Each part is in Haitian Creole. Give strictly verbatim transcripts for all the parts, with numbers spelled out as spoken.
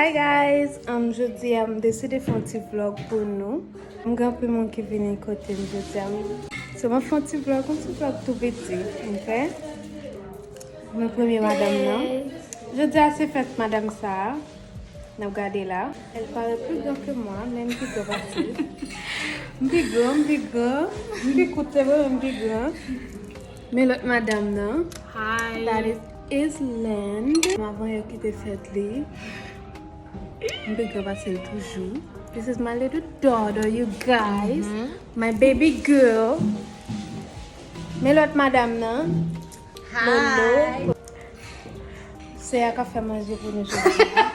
Hey guys, um, jodi a m deside fè yon ti vlog pou nou. M gen anpil moun ki vini kote m jodi a. So, m ap fè yon ti vlog, yon ti vlog tou piti, ok? Mwen premye madanm nan. Jodi a se fèt madanm sa a. N ap gade la. Elle paraît plus grande que moi, men m pi gran pase l. M pi gran, m pi gran. M pi kout, se vre, men m pi gran. Men lòt madanm nan. Hi. That is Islande. Maman yo ki te fèt li. M pi gran pase l toujou. This is my little daughter, you guys. My baby girl. Men lòt madanm nan. Lolo. Sè a k ap fè manje pou nou jodi a.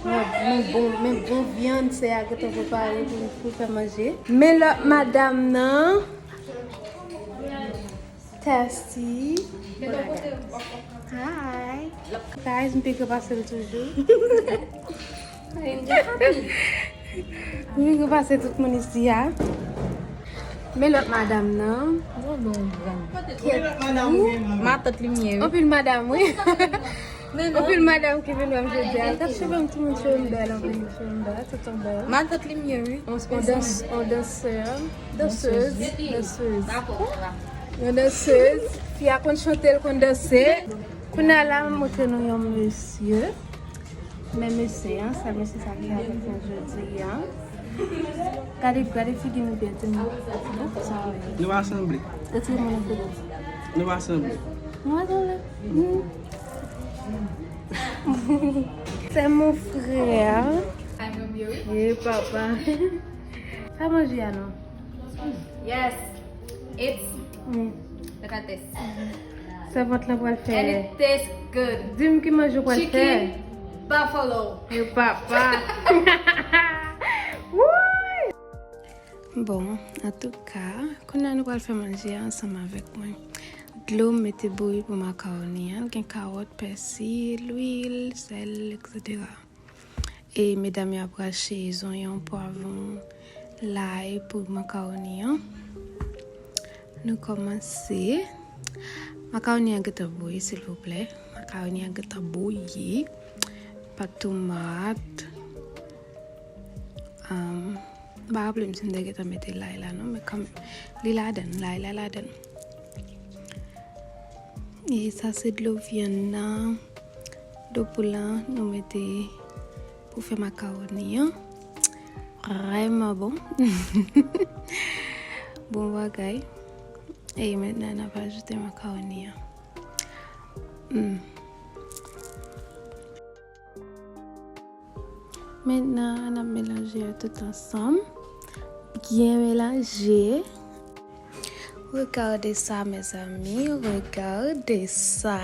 Men, men bon, men bon vyann sè a gentan prepare pou, pou fè manje. Men lòt madanm nan. Testy. Hi. Guys, m pi gran pase l toujou. M pi gran pase tout moun isi a. Men lòt madanm nan. Matant limyè, wi. Anpil madanm, wi. Anpil madanm ki vin wè m jodi a. Gad cheve m, timoun, cheve m bèl, anpil cheve m bèl, tout an bèl. Matant limyè, wi. On, on dans, on danseur, danseuse, danseuse. Yon dansez. Fi a konn chante, l konn danse. Kounye a la, m montre nou yon mesye. Men mesye an, se mesye sa ki avèk nou jodi a. Gade, gade figi nou byen, di m. Nou pa sanble. Retire men nou figi. Nou pa sanble. Nou pa sanble. Hmm. C'est mon frère. Ye papa. Sa manje a non? Yes. It's Mm. Look at this. Sèvant lan pral fè. And it tastes good. Di m ki manje w pral fè. Chicken buffalo. Yo papa. Wouy! Bon, antouka, kounye a nou pral fè manje a ansanm avèk mwen. Dlo, m mete bouyi pou makawoni an. Gen kawòt, pèsi, lwil, sèl, etsetera. E medam yo ap rache zonyon, pwavwon, lay pou makawoni an. Nou kòmanse. Makawoni an gentan bouyi, silvouplè. Makawoni an gentan bouyi. Pat tomat. Um, m pa raple m si m te gentan mete lay la, non, men kanmenm, li ladann, lay la ladann. E sa se dlo vyann nan, dlo poul lan nou mete pou fè makawoni an. Vrèman bon. Bon bagay. E mentnan n ap ajoute makawoni an. Mm. Mentnan, n ap melanje yo tout ansanm. Byen melanje. Regardez ça, mes amis. Regardez ça.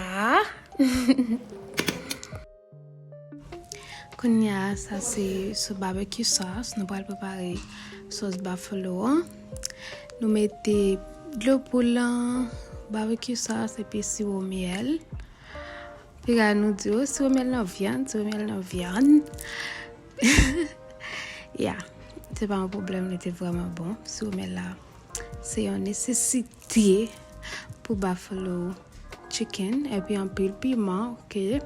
Kounye a, sa se sou barbecue sauce. Nou pral prepare sòs buffalo an. Nou mete dlo poul lan, barbecue sauce epi siwo myèl. Piga nou di, "O, siwo myèl nan vyann, siwo myèl nan vyann." Ya, se pa yon pwoblèm, li te vrèman bon. Siwo myèl la, se yon nesesite pou buffalo chicken. Epi anpil piman, ok?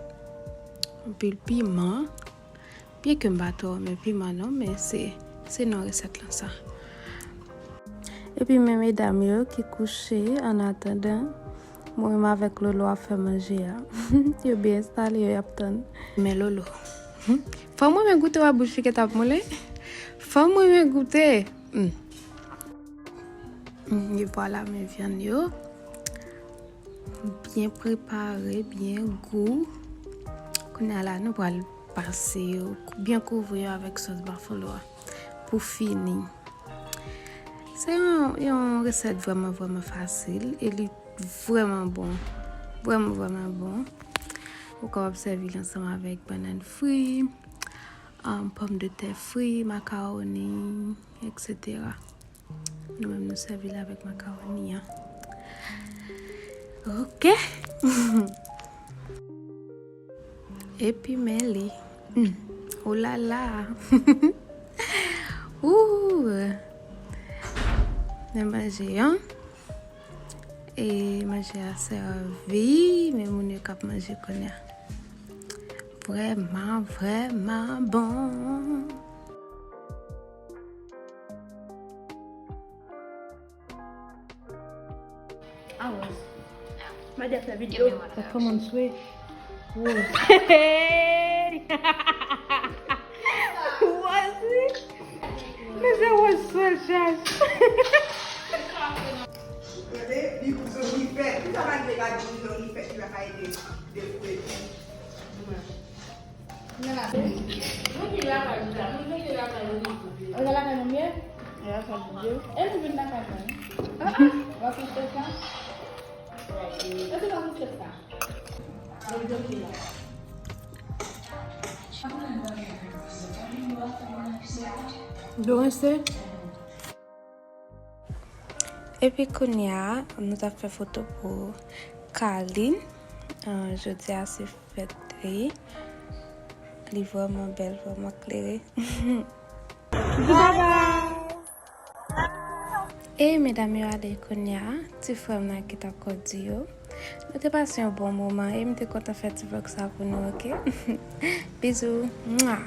Anpil piman. Byenke m pa twò renmen piman non, men se, se non resèt lan sa. Epi men medam yo ki kouche annatandan mwen menm avèk Lolo ap fè manje a. Yo byen enstale, yo ap tann. Men Lolo, fanm renmen goute wè bouch li gentan ap moulen. Fanm renmen goute. Hmm. Hmm, e vwala men vyann yo. Byen prepare, byen gou. Kounye a la, nou pral pase yo, byen kouvri yo avèk sòs buffalo a pou fini. Se yon, yon resèt vrèman, vrèman fasil e li vrèman bon. Vrèman, vrèman bon. Ou kapab sèvi l ansanm avèk bannann fri, um, pòmdetè fri, makawoni, etsetera. Nou menm nou sèvi l avèk makawoni an. Ok. Epi men li. Hmm. Oh la la. Ooh. Men manje an. E manje a sèvi, men moun yo k ap manje kounye a. Vrèman, vrèman bon. Awoz. Mwen ap fè videyo. Sa kòmanse. Woz. Woz, wi. Men se Woz san chans. Tande, li pou zonifèt. Ki sa malgre gade yon zonifèt ki lakay de, de fou epi. Mwen la. Mwen ki lakay ou la, mwen mete lakay ou li koupe. Ou lakay mwen ye? Lakay mwen ye. E nou vin lakay mwen. Ah, ah. W ap fè sa? Mwen se pa fè sa. Mwen vin la. Dlo rense. Epi kounye a, nou t ap fè foto pou Carline. Ah, jodi a se fèt li. Li vrèman bèl, vrèman klere. Di bye bye. E medam yo ale kounye a, ti frè m nan ki t ap kondui yo. Nou te pase yon bon moman e m te kontan fè ti vlòg sa pou nou, oke? Bizou. Mwa.